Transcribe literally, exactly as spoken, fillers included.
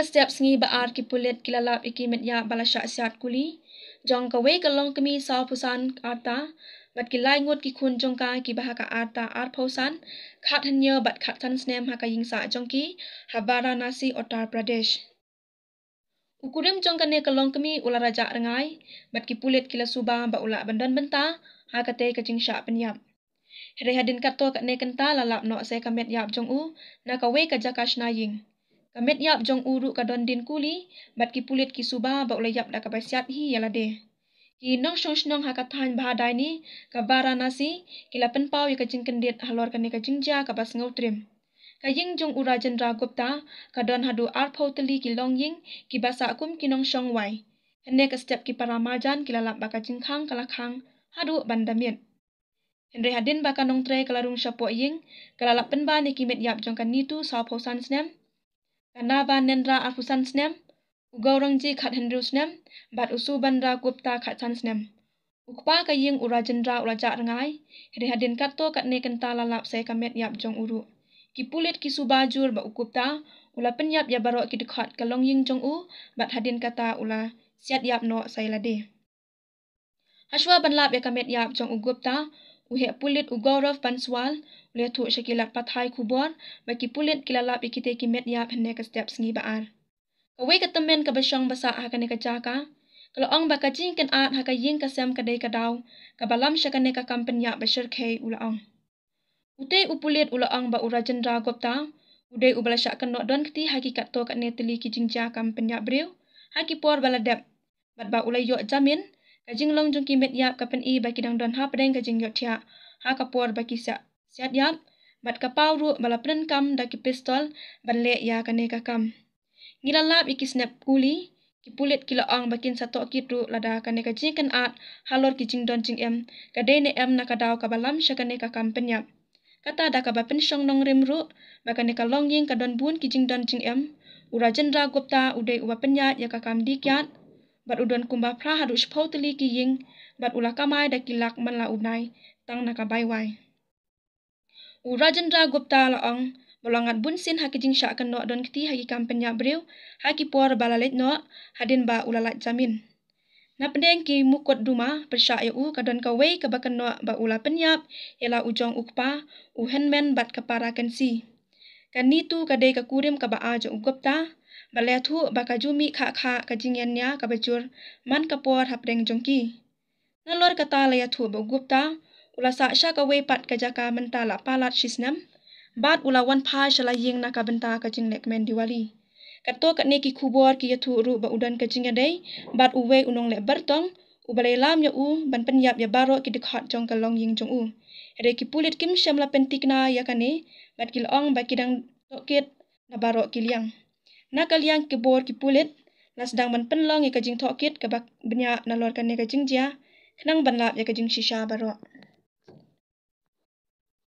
Ka step sngi ba ar ki pulit ki la lap ïa ki met ïap ba la shah siat kuli jong kawei ka longkmie sawphew san arta bad ki lai ngut ki khun jong ka kiba ha ka arta arphew san, khathynñiew bad khatsan snem ha ka ïing sah jong ki ha Varanasi, Uttar Pradesh. U kurim jong kane ka longkmie u la rajah rngai bad ki pulit ki la suba ba u lah ban don bynta ha katei ka jingshah pynïap. Hynrei hadien katto katne kynta la lap noh sa ïa ka met ïap jong u na kawei ka jaka shna ïing. Ka met ïap jong u ruh ka don dien kuli bad ki pulit ki suba ba u la ïap da kaba siat hi ïa lade. Ki nongshong shnong ha ka thaiñ Bhadaini, ka Varanasi, ki la pynpaw ïa ka jingkyndit halor kane ka jingjia kaba sngewtriem. Ka ïing jong u Rajendra Gupta ka don haduh arphew tylli ki longïing kiba sah kum ki nongshong wai. Hynne ka step ki para marjan ki la lap ba ka jingkhang ka la khang haduh ban da miet. Hynrei hadien ba ka nongtrei ka la rung shapoh ïing, ka la lap pynban ïa ki met ïap jong ka Nitu sawphew san snem, ka Navanendra arphew san snem, u Gaurangji khathynriew snem bad u Subandra Gupta khatsan snem. U kpa ka ïing u Rajendra u la jah rngai. Hynrei hadien katto katne kynta la lap sa ïa ka met ïap jong u ruh. Ki pulit ki suba jur ba u Gupta u la pynïap ïa baroh ki dkhot ka longïing jong u bad hadien kata u la siat ïap noh sa ïa lade. Hashwa ban lap ïa ka met ïap jong u Gupta, u heh pulit u Gaurav Banswal u la ïathuh sha ki lad pathai khubor ba ki pulit ki la lap ïa kitei ki met ïap hynne ka step sngi ba ar. Kawei ka tymmen kaba shong ba sah ha kane ka jaka ka la ong ba ka jingkynad ha ka ïing ka sem ka dei ka daw kaba lam sha kane ka kam pynïap ba shyrkhei, u la ong. Utei u pulit u la ong ba u Rajendra Gupta u dei uba la shah kynnoh don kti ha ki katto katne tylli ki jingjia kam pynïap briew ha ki por ba la dep bad ba u la ïoh jamin. Ka jinglong jong ki met ïap ka pyni ba ki dang don hapdeng ka jingïohthiah ha ka por ba ki sa siat ïap bad ka paw ruh ba la pyndonkam da ki pistol ban leh ïa kane ka kam. Ngi la lap ïa ki snep kuli. Ki pulit ki la ong ba kin sa tohkit ruh lada kane ka jingkynad halor ki jingdon jingem ka dei ne em na ka daw kaba lam sha kane ka kam pynïap. Kata da kaba pynshong nongrim ruh ba kane ka longïing ka don bun ki jingdon jingem. U Rajendra Gupta u dei uba pynïaid ïa ka kam dih kiad bad u don kumba phra haduh shiphew tylli ki ïing bad u la kamai da ki lak man la u bnai tang na ka bai wai. U Rajendra Gupta la ong ba u la ngat bunsien ha ki jingshah kynnoh don kti ha ki kam pynïap briew ha ki por ba la leit noh hadien ba u la lait jamin. Napdeng ki mukotduma pyrshah ïa u ka don kawei kaba kynnoh ba u la pynïap ïa la u jong u kpa, u hynmen bad ka para kynsi. Ka Nitu ka dei ka kurim kaba ar jong u Gupta bad la ïathuh ba ka ju mih khah khah ka jingïania kaba jur man ka por hapdeng jong ki. Nalor kata la ïathuh ba u Gupta u la sah sha kawei pat ka jaka mynta la palat shisnem bad u la wan phai sha la ïing na ka bynta ka jinglehkmen Diwali. Katto katne ki khubor ki ïathuh ruh ba u don ka jingïadei bad uwei u nongleh byrtong uba la ïalam ïa u ban pynïap ïa baroh ki dkhot jong ka longïing jong u. Hynrei ki pulit kim shym la pynthikna ïa kane bad ki la ong ba ki dang tohkit na baroh ki liang. Na ka liang ki bor ki pulit la sdang ban pynlong ïa ka jingtohkit kaba bniah nalor kane ka jingjia khnang ban lap ïa ka jingshisha baroh.